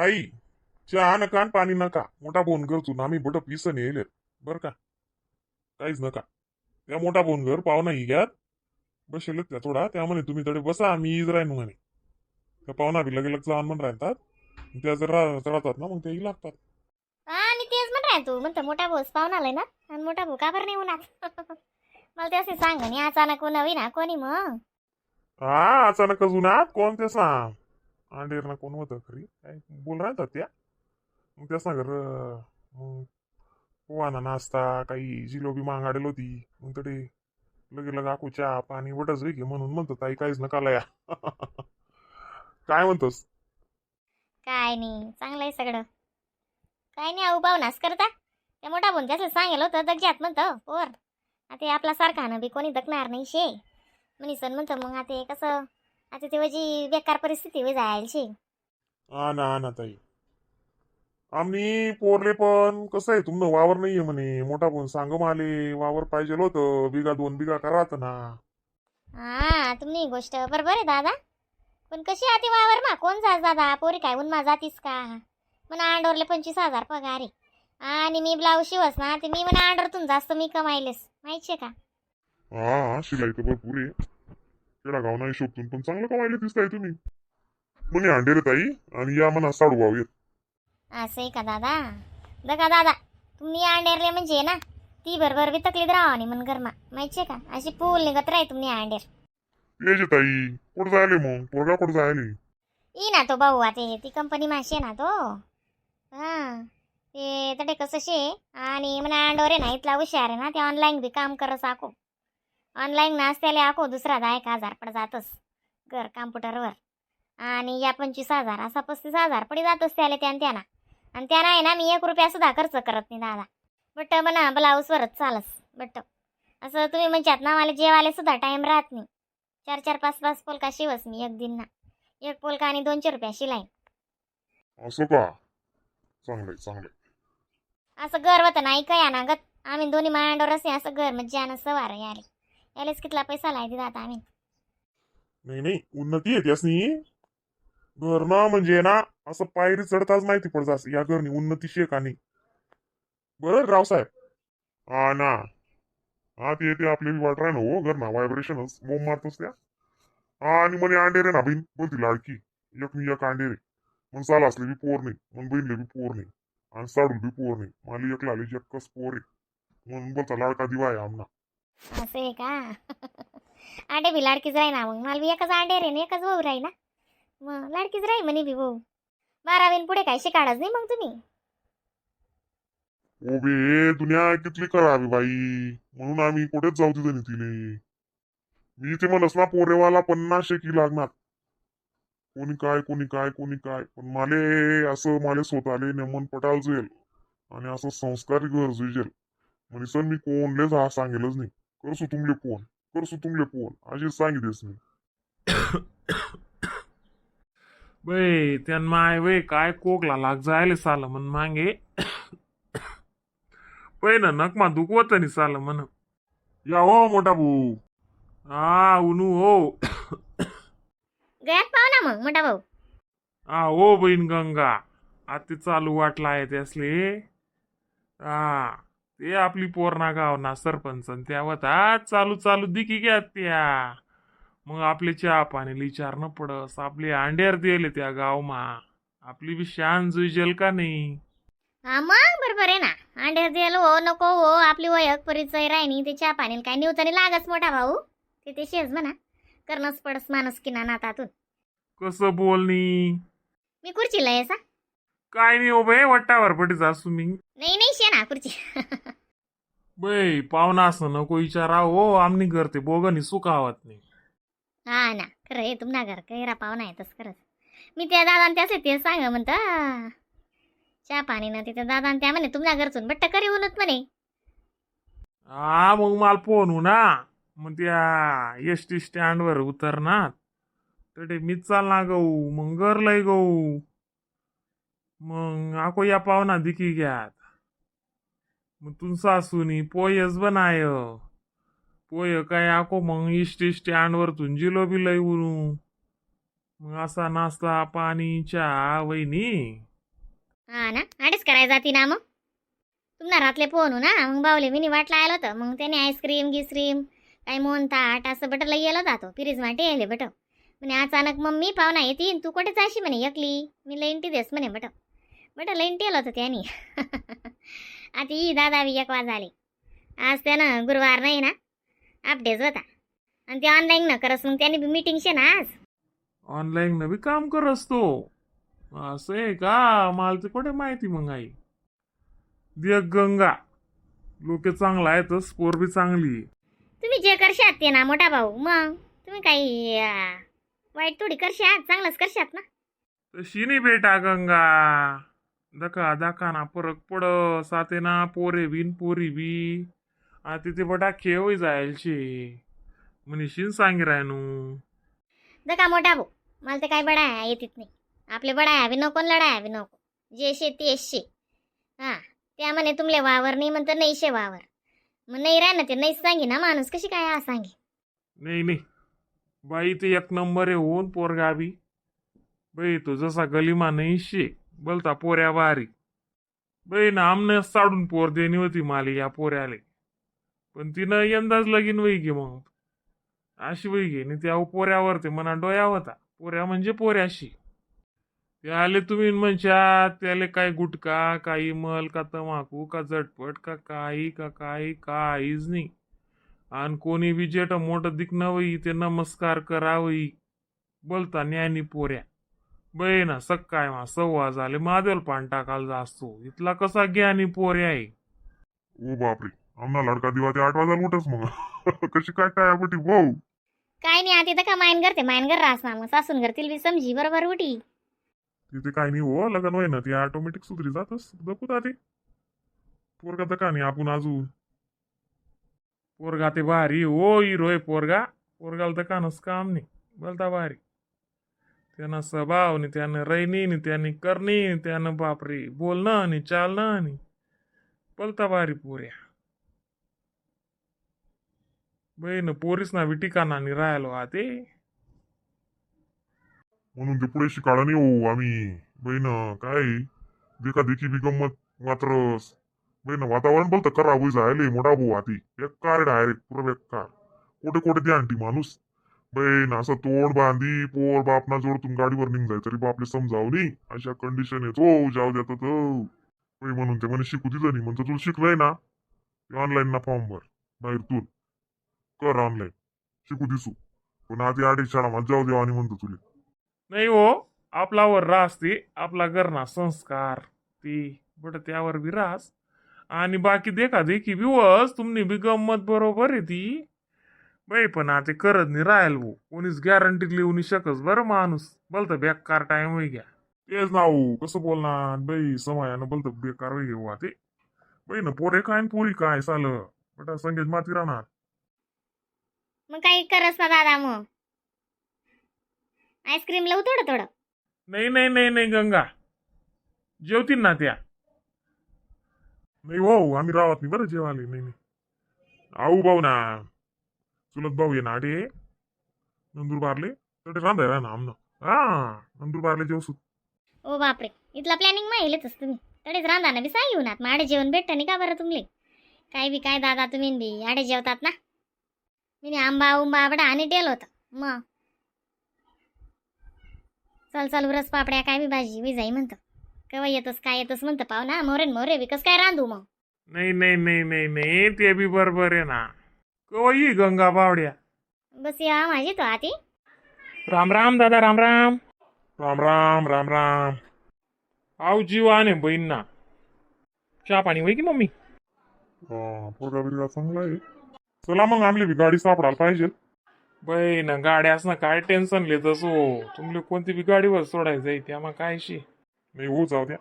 ताई, चहा नका आणि पाणी नका. मोठा फोन करतो आम्ही, बट पिसन येईल बर का, काहीच नका. त्या मोठा फोन घर पाहुणा ही घ्यात बसेल त्या थोडा. त्या म्हणे तुम्ही तडे बसा, मी is राहीन म्हणे. त्या पाहुणा बी लगे लग जाऊन म्हण राहतात. त्या जर राहतात ना, मग तेही लागतात. हा, मी तेच म्हण राय, तू म्हणतो मोठा भाऊच पाहून आलाय ना, आणि मोठा भाऊ का बरं नाही होणार? मला ते असे सांग आणि अचानक नवी ना कोणी मग. हा, अचानक अजून कोण तेच ना आंडेर ना कोण होतं खरी काय बोल राहतात त्या. मग त्याच ना घर मग पोहाना नाश्ता काही जिलोबी मागाडेल होती. मग तडे लगे लग आकू चहा पाणी वटच वेगळी. म्हणून म्हणतो ताई, काहीच नका या. काय म्हणतोस? काय नाही, चांगलं आहे सगळं. काय नाही, आऊ पाहुणास करता त्या मोठा भाऊन त्याचं सांगेल होतं दगजात म्हणतं पोर. आता आपला सारखा ना बी कोणी दखणार नाही शे म्हणे सण म्हणतं. मग आता कसं, आता ते जी बेकार परिस्थिती वे जायला शे. हा ना, हा ना ताई. आम्ही पोरले पण कसं आहे, तुमनं वावर नाहीये म्हणे. मोठा भाऊन सांग माले, वावर पाहिजे होतं, बिगा दोन बिगा करा ना. हा, तुम्ही गोष्ट बरोबर आहे दादा, पण कशी आती वावर मा कोण जास दादा? पोरी काय उन्मा जातीस का? म्हणा अंडोरले 25,000 पगार आहे आणि मी ब्लाऊज शिवस ना, ते मी म्हणा अंडोरतून जास्त मी कमायलेस, माहिती आहे का? हा, शिलाई तर भरपूर आहे. खेडा गाव नाही शोधतून पण चांगलं कमायला दिसताय तुम्ही म्हणे अंडेरे ताई. आणि या म्हणा साडू भाऊ येत. असं आहे का दादा? बघा दादा, तुम्ही अंडेरले म्हणजे ना ती बरोबर बी तकलीत राहा आणि मन गरमा, माहिती आहे का? अशी पूल निघत राही तुम्ही अंडेर. यायचे ताई. कुठं जायले मग? पोरगा कुठं जायले? ई ना तो भाऊ, आता ती कंपनी माशी आहे ना तो. हा, ते तडे कसं शे आणि म्हणा अंडोर आहे ना, इथला हुशार आहे ना ते, ऑनलाईन बी काम करस आको. ऑनलाईन ना त्याला आको दुसरा 10-1 हजार पड जातस घर कॉम्प्युटरवर आणि या 25,000 असा 35,000 पडी जातस त्याला. त्यान त्यांना आणि त्यांना आहे ना, मी एक रुपया सुद्धा खर्च करत नाही दादा. बट म्हणा ब्लाऊजवरच चालस. बट असं तुम्ही म्हणतात ना, मला जेवायला सुद्धा टाईम राहत नाही. चार चार पाच पाच पोलका शिवस मी एक दिन ना. एक पोलका आणि 200 रुपया शिलाई. असं का? चांगलंय, चांगलंय. असं घर होतं नाही काय ना गत आम्ही दोन्ही मांडवर असे असं घर म्हणजे ज्यानं सवार याले यालेच कितला पैसा लायते दादा आम्ही. नाही नाही, उन्नती आहे त्यासनी. घर ना म्हणजे ना असं पायरी चढताच माहिती पडत असं या घरनी उन्नती शे का नाही. बरं रावसाहेब. हा ना, हा ते ते आपले बी वाट राय ना हो, घर ना व्हायब्रेशनच बोंब मारतोस त्या. हा, आणि म्हणे अंडेरे ना बहीण बोलती लाडकी. एक मी एक अंडेरे मग चाल असले बी पोर नाही, मग बहीणले बी पोर नाही आणि साडूल बी पोर नाही. मला एक लाले एकच पोर आहे म्हणून बोलता लाडका दिवा आहे आमना. असं आहे का? अंडे बी लाडकीच राही ना मग. मला बी एकच अंडे रे ना, एकच भाऊ राही ना, मग लाडकीच राही म्हणे बी भाऊ. बारावीन पुढे काय शिकाडच नाही मग तुम्ही? ओ बे, दुनिया कितली करावी बाई, म्हणून आम्ही कुठेच जाऊ तिथं नाही तिले. मी ते म्हणस ना, पोरेवाला 50 की लागणार, कोणी काय कोणी काय कोणी काय, पण माले असं माले स्वतःले नेमन पटाल जुएल आणि असं संस्कारी घर जुजेल. म्हणजे सर, मी कोणलेच हा सांगेलच नाही. करसू तुमले फोन, करसू तुमले फोन, अशीच सांगितलेस मी. बै त्यान माय वे काय कोकला लाग जायला साल म्हण मागे पै ना नकमा दुखवत नाही साल म्हण. या हो मोठा भाऊ. हा, उनू हो. गयात पाहू ना मग मोठा भाऊ. हा हो बहीण गंगा, आता चालू वाटला आहे त्यासले. हा, ते आपली पोरणा गाव ना सरपंच अन त्या होता चालू चालू दिकी घ्या त्या. मग आपले चहा पाणी विचारणं पडस. आपले अंड्यार दिले त्या गावमा, आपली बी शान जुजेल का नाही? हा, मग बरोबर आहे ना. अंडे दिल हो नको हो, आपली वयक परिचय राहिनी. ते चहा पाणी काय निवतानी लागच मोठा भाऊ. ते ते शेज म्हणा करणंच पडस माणूस की ना नातातून. कसं बोलणी. मी खुर्चीला आहे सा. काय नाही हो बे, वट्टावर पटी जासू मी. नाही नाही, शे ना खुर्ची. बै पाहुणा असं नको विचारा हो, आमनी करते बोगनी सुखावत नाही. हा ना, खरं आहे तुमना घर कैरा पाहुणा आहे तसं खरंच. मी त्या दादा त्याचे ते सांग म्हणता चहा पाणी ना तिथे दादा त्या म्हणे तुमच्या घरचून बट्ट करी उनत म्हणे. हा, मग मला फोन हो ना, मग त्या एसटी स्टँडवर उतरणार तर ते मीच चालना गहू मग घरलाय गहू. मग आको या पाहुणा दिकी घ्यात. मग तुम सासूनी पोयच बनाय, पोय काय आको मग एसटी स्टँडवर तुन जिलो बी लय उरू. मग असा नाश्ता पाणी चहा वहिनी. हा ना, आडेच करायला जाती ना मग. तुम्हाला रातले फोन हो ना, मग बावले मी वाटला आलं होतं. मग त्याने आईस्क्रीम गिस्क्रीम काही मोहन ताट असं बटरला गेलं जातो फ्रीज माटे येले बट. म्हणे अचानक मम्मी पाहुणा येतील, तू कुठे जाशी म्हणे एकली, मी लईन देस म्हणे. बट बट लईन टेल होतं त्याने. आता ही दादा बी एक वाज आले आज. त्यानं गुरुवार नाही ना, अपडेच होता आणि ते ऑनलाईन न करस. मग त्याने बी मीटिंग शे ना आज. ऑनलाईन न बी काम करस तो, असं आहे का? मला ते कुठे माहिती मग आई. देख गंगा, लोक चांगला आहे तर स्पोर बी चांगली आहे. तुम्ही जे करशात ते ना मोठा भाऊ, मग तुम्ही काही वाईट थोडी करशात, चांगलंच करशात ना. तशी नाही बेटा गंगा, दका दका ना फरक पड साते ना, पोरे बिन पोरी बी. आता ते बटा खेळ होई जायलशे म्हणशीन सांगी रायनू. दका मोठा भाऊ, मला ते काही बडाया येतीत नाही. आपले बडाया बी नको आणि लढाया बी नको. जे शे ते शे. हा, त्या म्हणे तुमले वावर नाही म्हणतं, नाही शे वावर. मग नाही राह ना, ते नाही सांगी ना माणूस कशी काय हा सांगी. नाही नाही बाई, ते एक नंबर आहे होऊन पोरगा बी. बाई तो जसा गलिमा नाही शे बोलता पोऱ्या बारी. बाई ना, आमने साडून पोर देणी होती माले या पोऱ्याले, पण तिनं यंदाच लगीन वही गे. मग अशी वही गे आणि त्या पोऱ्यावर ते मना डोया होता. पोऱ्या म्हणजे पोऱ्याशी ते आले तुम्ही म्हणशा त्याले काय गुटखा, काही मल का, तमाखू का, झटपट का, काही का काही काहीच नाही. आणि कोणी बी जेट मोठं दिखणं वही ते नमस्कार करावई, बोलता ज्ञानी पोऱ्या. बे ना, सक्काय मा 1.25 झाले मादेल पान टाकायला जास्तो, इथला कसा ज्ञानी पोऱ्या आहे. ओ बापरे, आमना लडका दिवा ते 8 वाजायला उठस मग कशी काय काय बटी भाऊ. काय नाही, आता का मायन करते, मायन कर रास ना, मग सासून करतील बी समजी बरोबर उठी. तिथे काय नाही हो, लग्न होय ना ते ऑटोमॅटिक सुधरी जातस. बघू ते पोरगा तर का नाही आपण अजून. पोरगा ते भारी हो, हिरो आहे पोरगा. पोरगाला तर कानच काम नाही, बोलता भारी. त्यानं स्वभाव नि त्यानं रैनी नि त्याने करणी नि त्यानं बापरे बोलणं आणि चालणं आणि बोलता भारी पोऱ्या. बहीण पोरीस ना विटिकाना नि राहिलो आते. म्हणून ते पुढे शिकाळा नाही हो आम्ही. बहीण काय देखा देखी बी गंमत मात्र. बहीण वातावरण बोलतं खराब होई जायले मोठा भाऊ. आती बेकार डायरेक्ट पुरं बेकार. कोठे कोठे ते आणती माणूस. बहीण असं तोंड बांधी पोर बापना जोडतून गाडीवर निघ जाय तरी बापले समजावू नाही, अशा कंडिशन येतो जाऊ देतात बाई. म्हणून ते म्हणे शिकू दिलं नाही. म्हणतो तुला शिकलंय ना, ऑनलाईन ना फॉर्म भर बाहेर कर ऑनलाईन शिकू दिसू, पण आधी आडी शाळा मला जाऊ देवा आणि म्हणतो तुला. नाही हो, आपलावर रास ते आपला घरना संस्कार ते बट त्यावर बी रास आणि बाकी देखा देखी बी वस तुमनी बी गंमत बरोबर आहे ती बाई. पण आता करत नाही राहील भाऊ, कोणीच गॅरंटी लिहू नाही शकस बरं माणूस. बोलतं बेकार टाइम होई घ्या. तेच ना हो, कसं बोलणार बाई समायानं, बोलतं बेकार होई घेऊ ते. बाई ना, पोरे काय आणि पोरी काय चाल बटा संगीत माती राहणार. मग काही करस ना दादा, मग आईस्क्रीम लावू थोडं थोडं. नाही नाही नाही नाही गंगा, जेवतील ना त्या. नाही हो, आम्ही राहत नाही बरं जेवाले. नाही नाही, आऊ भाऊ ना, चुलत भाऊ ये ना अरे नंदुरबारले, तर ते रांधाय ना आमनं. हा, नंदुरबारले जेवसू. ओ बापरे, इथला प्लॅनिंग माहिलेच तुम्ही. तडेच रांधा ना बी सांग ना, मग आडे जेवण भेटतं नाही का बरं तुमले? काय बी काय दादा, तुम्ही बी आडे जेवतात ना. मी आंबा उंबा बडा आणि टेल होतं मग. चल चल, उरस पापड्या काय बी भाजी बी जाई म्हणतं. केव्हा येतस काय येतस म्हणतं पाव ना मोरे न मोरे बी कसं काय रांधू मग? नाही नाही नाही नाही नाही, ते बी बरोबर आहे ना. कवा ये गंगा बावड्या. बस या माझी तो आती. राम राम दादा, राम राम. राम राम, राम राम. आव जीवाने बहीण ना, चहा पाणी होई की मम्मी? हा, पोरगा बिरगा चांगला आहे. चला मग, आमली बी गाडी सापडायला पाहिजे. बहीण गाड्यास ना काय टेन्शन लेतस हो? तुमले कोणती बी गाडीवर सोडायचं आहे त्यामा काय शी. नाही हो, जाऊ द्या.